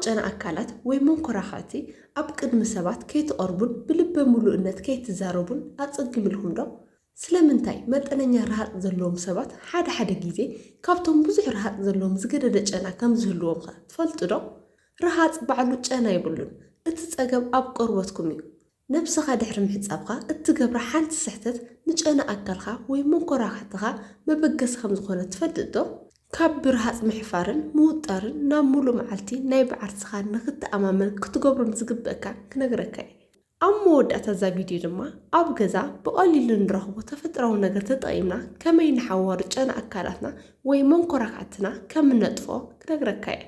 ጨና ኣካላት ወይ መንኮራኹዕቲ ኣብ ቅድሚ ሰባት ከይትቐርቡን ብልበ ሙሉእነት ከይትዛረቡን ኣጸጊምልኩም ዶ? ስለምንታይ መጠነኛ ረሃጽ ዘለዎም ሰባት ሓደ ሓደ ግዜ ካብቶም ብዙሕ ረሃጽ ዘለዎም ዝገደደ ጨና ከም ዝህልዎም ኸ ትፈልጡ ዶ? ረሃጽ ባዕሉ ጨና የብሉን። እቲ ጸገም ኣብ ቆርበትኩም እዩ። ነብስኻ ድሕሪ ምሕጻብካ እትገብራ ሓንቲ ስሕተት ንጨና ኣካልካ ወይ መንኮራኹዕትኻ መበገሲ ከም ዝኾነ ትፈልጥ ዶ? ካብ ብርሃጽ ምሕፋርን ምውጣርን ናብ ሙሉእ መዓልቲ ናይ ባዕርስኻ ንኽትኣማመን ክትገብሮም ዝግበእካ ክነግረካ እየ። ኣብ መወዳእታ እዛ ቪድዮ ድማ ኣብ ገዛ ብቐሊሉ ንረኽቦ ተፈጥሮኣዊ ነገር ተጠቒምና ከመይ ንሓዋሩ ጨና ኣካላትና ወይ መንኮራኹዕትና ከም እነጥፍኦ ክነግረካ እየ።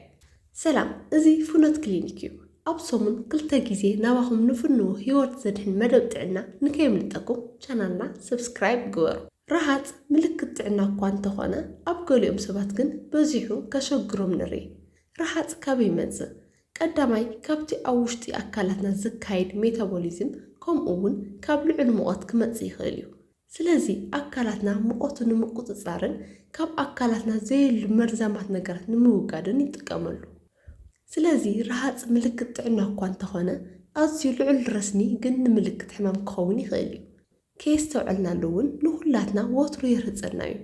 ሰላም፣ እዚ ፍኖት ክሊኒክ እዩ። ኣብ ሰሙን ክልተ ግዜ ናባኹም ንፍንዎ ህይወት ዘድሕን መደብ ጥዕና ንከየምልጠኩም ቻናልና ሰብስክራይብ ግበሩ። ረሃጽ ምልክት ጥዕና እኳ እንተኾነ ኣብ ገሊኦም ሰባት ግን በዚሑ ከሸግሮም ንርኢ። ረሃጽ ካበይ ይመጽእ? ቀዳማይ ካብቲ ኣብ ውሽጢ ኣካላትና ዝካየድ ሜታቦሊዝም ከምኡ እውን ካብ ልዑል ሙቐት ክመጽእ ይኽእል እዩ። ስለዚ ኣካላትና ሙቐቱ ንምቁጽጻርን ካብ ኣካላትና ዘየድሉ መርዛማት ነገራት ንምውጋድን ይጥቀመሉ። ስለዚ ረሃጽ ምልክት ጥዕና እኳ እንተኾነ ኣዝዩ ልዑል ረስኒ ግን ንምልክት ሕማም ክኸውን ይኽእል እዩ። ከየስተውዐልናሉ እውን ንኹላትና ወትሩ የርህጸና እዩ።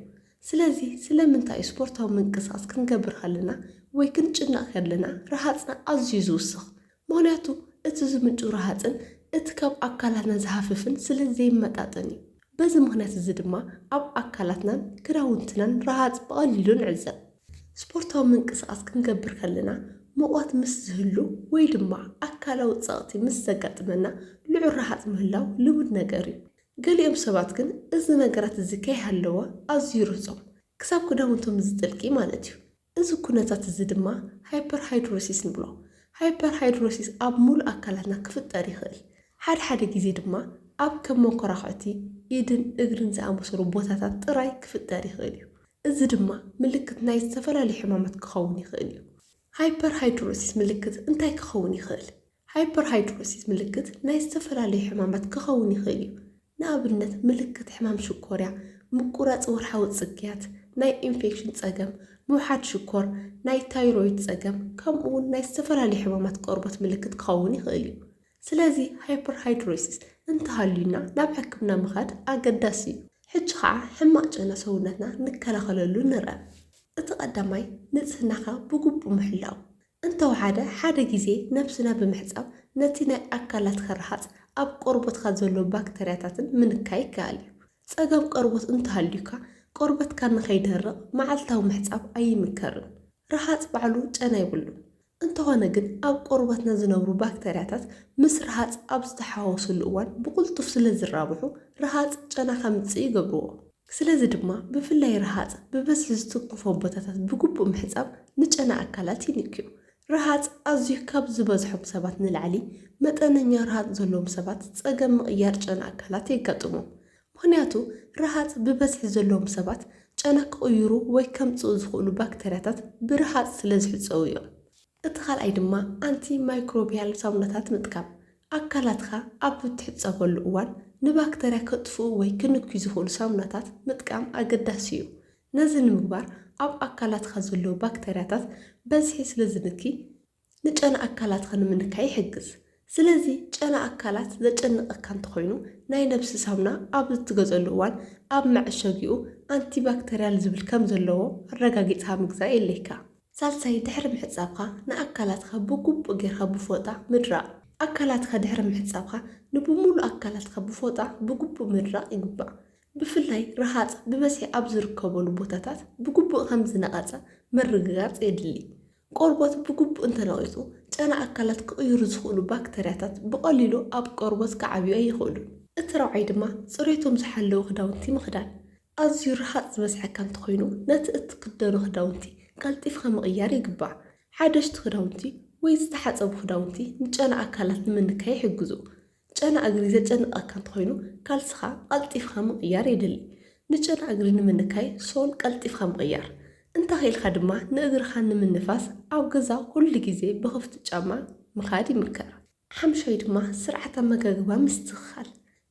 ስለዚ ስለምንታይ እዩ ስፖርታዊ ምንቅስቓስ ክንገብር ከለና ወይ ክንጭነቕ ከለና ረሃጽና ኣዝዩ ዝውስኽ? ምኽንያቱ እቲ ዝምንጩ ረሃጽን እቲ ካብ ኣካላትና ዝሃፍፍን ስለ ዘይመጣጠን እዩ። በዚ ምኽንያት እዚ ድማ ኣብ ኣካላትናን ክዳውንትናን ረሃጽ ብቐሊሉ ንዕዘብ። ስፖርታዊ ምንቅስቓስ ክንገብር ከለና ሙቐት ምስ ዝህሉ ወይ ድማ ኣካላዊ ጸቕጢ ምስ ዘጋጥመና ልዑል ረሃጽ ምህላው ልሙድ ነገር እዩ። ገሊኦም ሰባት ግን እዚ ነገራት እዚ ከይሃለወ ኣዝዩ ይርህጾም፣ ክሳብ ክዳውንቶም ዝጥልቂ ማለት እዩ። እዚ ኩነታት እዚ ድማ ሃይፐርሃይድሮሲስ ንብሎ። ሃይፐርሃይድሮሲስ ኣብ ሙሉእ ኣካላትና ክፍጠር ይኽእል። ሓደ ሓደ ግዜ ድማ ኣብ ከም መንኮራኹዕቲ፣ ኢድን እግርን ዝኣመሰሉ ቦታታት ጥራይ ክፍጠር ይኽእል እዩ። እዚ ድማ ምልክት ናይ ዝተፈላለዩ ሕማማት ክኸውን ይኽእል እዩ። ሃይፐርሃይድሮሲስ ምልክት እንታይ ክኸውን ይኽእል? ሃይፐርሃይድሮሲስ ምልክት ናይ ዝተፈላለዩ ሕማማት ክኸውን ይኽእል እዩ። ንኣብነት ምልክት ሕማም ሽኮርያ፣ ምቁራጽ ወርሓዊ ጽግያት፣ ናይ ኢንፌክሽን ጸገም፣ ምውሓድ ሽኮር፣ ናይ ታይሮይድ ጸገም፣ ከምኡ እውን ናይ ዝተፈላለዩ ሕማማት ቆርበት ምልክት ክኸውን ይኽእል እዩ። ስለዚ ሃይፐርሃይድሮሲስ እንተሃልዩና ናብ ሕክምና ምኻድ ኣገዳሲ እዩ። ሕጂ ኸዓ ሕማቕ ጨና ሰውነትና ንከላኸለሉ ንርኣ። እቲ ቀዳማይ ንጽህናኻ ብግቡእ ምሕላው። እንተወሓደ ሓደ ግዜ ነብስና ብምሕጻብ ነቲ ናይ ኣካላትካ ረሃጽ ኣብ ቆርበትካ ዘሎ ባክተርያታትን ምንካይ ይከኣል እዩ። ጸገም ቆርበት እንተሃልዩካ ቆርበትካ ንኸይደርቕ መዓልታዊ ምሕጻብ ኣይምከርን። ረሃጽ ባዕሉ ጨና የብሉን። እንተኾነ ግን ኣብ ቆርበትና ዝነብሩ ባክተርያታት ምስ ረሃጽ ኣብ ዝተሓዋወስሉ እዋን ብቕልጡፍ ስለ ዝራብሑ ረሃጽ ጨና ከምጽእ ይገብርዎ። ስለዚ ድማ ብፍላይ ረሃጽ ብበዝሒ ዝትንክፎ ቦታታት ብግቡእ ምሕጻብ ንጨና ኣካላት ይንክዮ። ረሃጽ ኣዝዩ ካብ ዝበዝሖም ሰባት ንላዕሊ መጠነኛ ረሃጽ ዘለዎም ሰባት ጸገም ምቕያር ጨና ኣካላት የጋጥሞም። ምኽንያቱ ረሃጽ ብበዝሒ ዘለዎም ሰባት ጨና ክቕይሩ ወይ ከምጽኡ ዝኽእሉ ባክተርያታት ብረሃጽ ስለ ዝሕጸቡ እዮም። እቲ ካልኣይ ድማ ኣንቲ ማይክሮቢያል ሳሙናታት ምጥቃም። ኣካላትካ ኣብ እትሕጸበሉ እዋን ንባክተርያ ከጥፍኡ ወይ ክንክዩ ዝኽእሉ ሳሙናታት ምጥቃም ኣገዳሲ እዩ። ነዚ ንምግባር ኣብ ኣካላትካ ዘለዉ ባክተርያታት በዝሒ ስለ ዝንኪ ንጨና ኣካላትካ ንምንካይ ይሕግዝ። ስለዚ ጨና ኣካላት ዘጨንቐካ እንተኾይኑ ናይ ነብሲ ሳሙና ኣብ እትገዝኣሉ እዋን ኣብ መዐሸጊኡ ኣንቲባክተርያል ዝብል ከም ዘለዎ ኣረጋጊጽካ ምግዛእ የድልየካ። ሳልሳይ ድሕሪ ምሕጻብካ ንኣካላትካ ብግቡእ ጌርካ ብፎጣ ምድራቕ። ኣካላትካ ድሕሪ ምሕጻብካ ንብሙሉእ ኣካላትካ ብፎጣ ብግቡእ ምድራቕ ይግባእ። ብፍላይ ረሃጽ ብበዝሒ ኣብ ዝርከበሉ ቦታታት ብግቡእ ከም ዝነቐጸ ምርግጋጽ የድሊ። ቆርበት ብግቡእ እንተነቒጹ ጨና ኣካላት ክቕይሩ ዝኽእሉ ባክተርያታት ብቐሊሉ ኣብ ቆርበት ክዓብዩ ኣይኽእሉን። እቲ ራብዓይ ድማ ጽሬቶም ዝሓለዉ ክዳውንቲ ምኽዳን። ኣዝዩ ረሃጽ ዝበዝሐካ እንተኾይኑ ነቲ እትክደኖ ክዳውንቲ ቀልጢፍካ ምቕያር ይግባእ። ሓደሽቲ ክዳውንቲ ወይ ዝተሓጸቡ ክዳውንቲ ንጨና ኣካላት ንምንካይ ይሕግዙ። ጨና እግሪ ዘጨንቐካ እንተኾይኑ ካልስኻ ቀልጢፍካ ምቕያር የድሊ። ንጨና እግሪ ንምንካይ ሶል ቀልጢፍካ ምቕያር። እንተኽኢልካ ድማ ንእግርኻ ንምንፋስ ኣብ ገዛ ኩሉ ግዜ ብኽፍቲ ጫማ ምኻድ ይምከር። ሓምሻይ ድማ ስርዓት ኣመጋግባ ምስትኽኻል።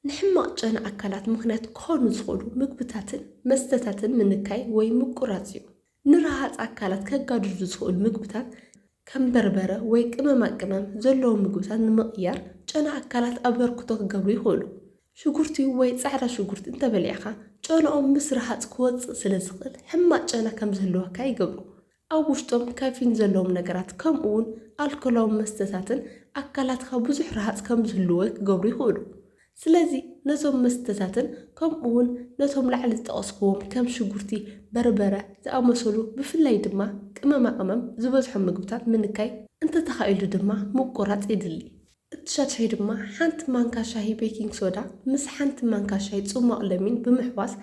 ንሕማቕ ጨና ኣካላት ምኽንያት ክኾኑ ዝኽእሉ ምግብታትን መስተታትን ምንካይ ወይ ምቁራጽ እዩ። ንረሃጽ ኣካላት ከጋድዱ ዝኽእሉ ምግብታት ከም በርበረ ወይ ቅመማ ቅመም ዘለዎም ምግብታት ንምቕያር ጨና ኣካላት ኣበርክቶ ክገብሩ ይኽእሉ። ሽጉርቲ ወይ ጻዕዳ ሽጉርቲ እንተበሊዕኻ ጨንኦም ምስ ረሃጽ ክወጽእ ስለ ዝኽእል ሕማቕ ጨና ከም ዝህልወካ ይገብሩ። ኣብ ውሽጦም ካፊን ዘለዎም ነገራት ከምኡ እውን ኣልኮላዊ መስተታትን ኣካላትካ ብዙሕ ረሃጽ ከም ዝህልዎ ክገብሩ ይኽእሉ። ስለዚ ነዞም መስተታትን ከምኡ እውን ነቶም ላዕሊ ዝጠቐስክዎም ከም ሽጉርቲ፣ በርበረ ዝኣመሰሉ ብፍላይ ድማ ቅመማ ቅመም ዝበዝሖም ምግብታት ምንካይ እንተተኻኢሉ ድማ ምቁራጽ ይድሊ። እቲ ሻድሻይ ድማ ሓንቲ ማንካ ሻሂ ቤኪንግ ሶዳ ምስ ሓንቲ ማንካ ሻሂ ጽሟቕ ለሚን ብምሕዋስ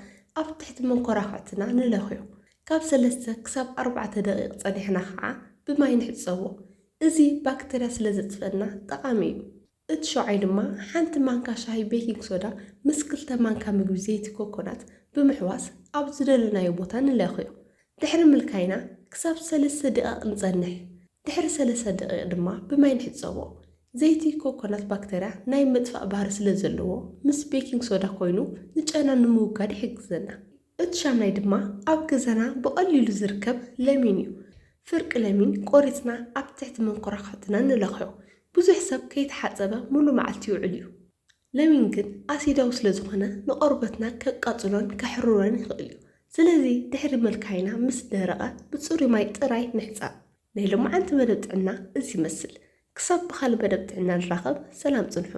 ኣብ ትሕቲ መንኮራኹዕትና ንለኽዮ። ካብ ሰለስተ ክሳብ ኣርባዕተ ደቂቕ ጸኒሕና ኸዓ ብማይ ንሕጸቦ። እዚ ባክተርያ ስለ ዘጥፍአና ጠቓሚ እዩ። እቲ ሸውዓይ ድማ ሓንቲ ማንካ ሻሂ ቤኪንግ ሶዳ ምስ ክልተ ማንካ ምግቢ ዘይቲ ኮኮናት ብምሕዋስ ኣብ ዝደለናዮ ቦታ ንለኽዮ። ድሕሪ ምልካይና ክሳብ ሰለስተ ደቂቕ ንጸንሕ። ድሕሪ ሰለስተ ደቂቕ ድማ ብማይ ንሕጸቦ። ዘይቲ ኮኮናት ባክተርያ ናይ ምጥፋእ ባህሪ ስለ ዘለዎ ምስ ቤኪንግ ሶዳ ኮይኑ ንጨና ንምውጋድ ይሕግዘና። እቲ ሻምናይ ድማ ኣብ ገዛና ብቐሊሉ ዝርከብ ለሚን እዩ። ፍርቂ ለሚን ቆሪጽና ኣብ ትሕቲ መንኮራኹዕትና ንለኽዮ። ብዙሕ ሰብ ከይተሓጸበ ሙሉ መዓልቲ ይውዕል እዩ። ለሚን ግን ኣሲዳዊ ስለ ዝኾነ ንቆርበትና ከቃጽሎን ከሕርሮን ይኽእል እዩ። ስለዚ ድሕሪ ምልካይና ምስ ደረቐ ብጽሩይ ማይ ጥራይ ንሕጻብ። ናይ ሎማዓንቲ መደብ ጥዕና እዚ ይመስል። ክሳብ ብኻልእ መደብ ጥዕና ንራኸብ፣ ሰላም ጽንሑ።